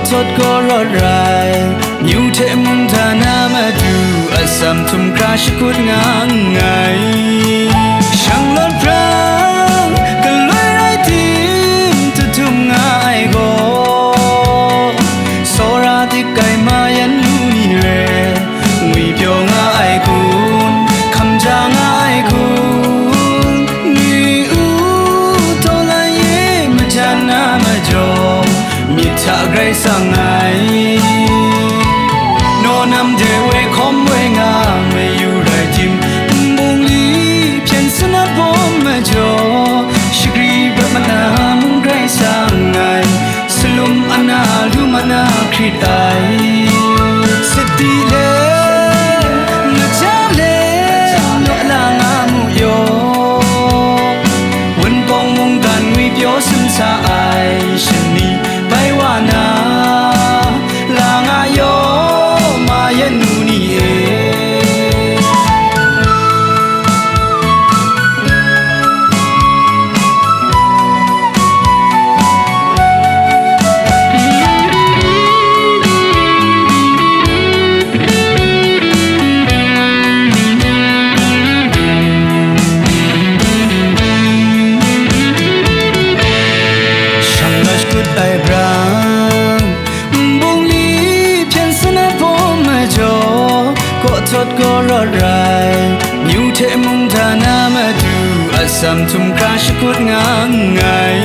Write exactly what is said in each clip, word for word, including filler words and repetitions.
Sawt gaw rawt rai, myu hte mungdan a matu, atsam htum hkra shakut nga nngai. Shang lawt brang, galoi rai tim, tahtum nga ai gaw, tsawra dik ai ma yan lu ni re, ngwipyaw nga ai kun, hkamja nga ai kun, ngwi u, taw lai e, majan na majaw, myit hta Karai Kasang ai. Naw nam de woi hkawm woi nga mayu rai tim, nbungli hpyen sanat bawm majaw, shagri prat mana mung Karai Kasang ai, salum ana lu mana hkrit ai. Sadi le maja le, naw la nga mu yaw, wunpawng mungdan ngwipyaw sumsa ai shani bai wa na, la nga yaw, ma yan nu ni e. Shang la shakut ai brang, nbungli hpyen sanat bawm majaw, kaw htawt gaw rawt rai, myu hte mungdan a matu, atsam htum hkra shakut nga nngai.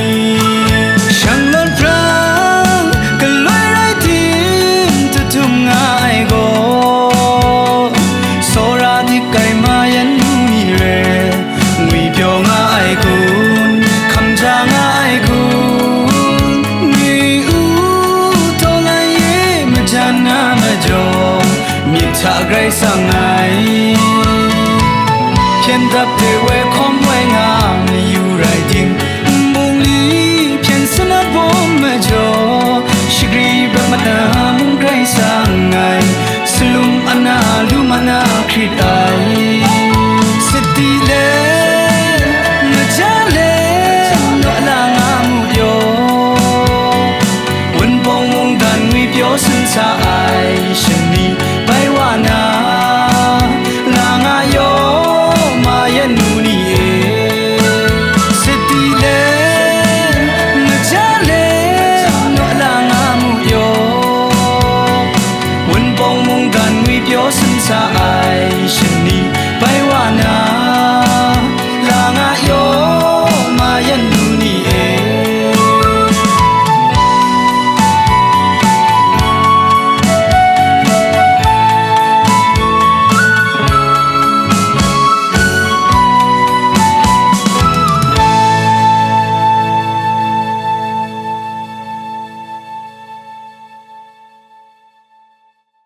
Shang lawt brang, galoi rai tim, tahtum nga ai gaw, tsawra dik ai ma yan lu ni re, ngwipyaw nga ai kun, hkamja nga ai kun, ngwi u, taw lai e, majan na majaw, myit hta Karai Kasang ai. Hpyen dap de woi hkawm woi nga,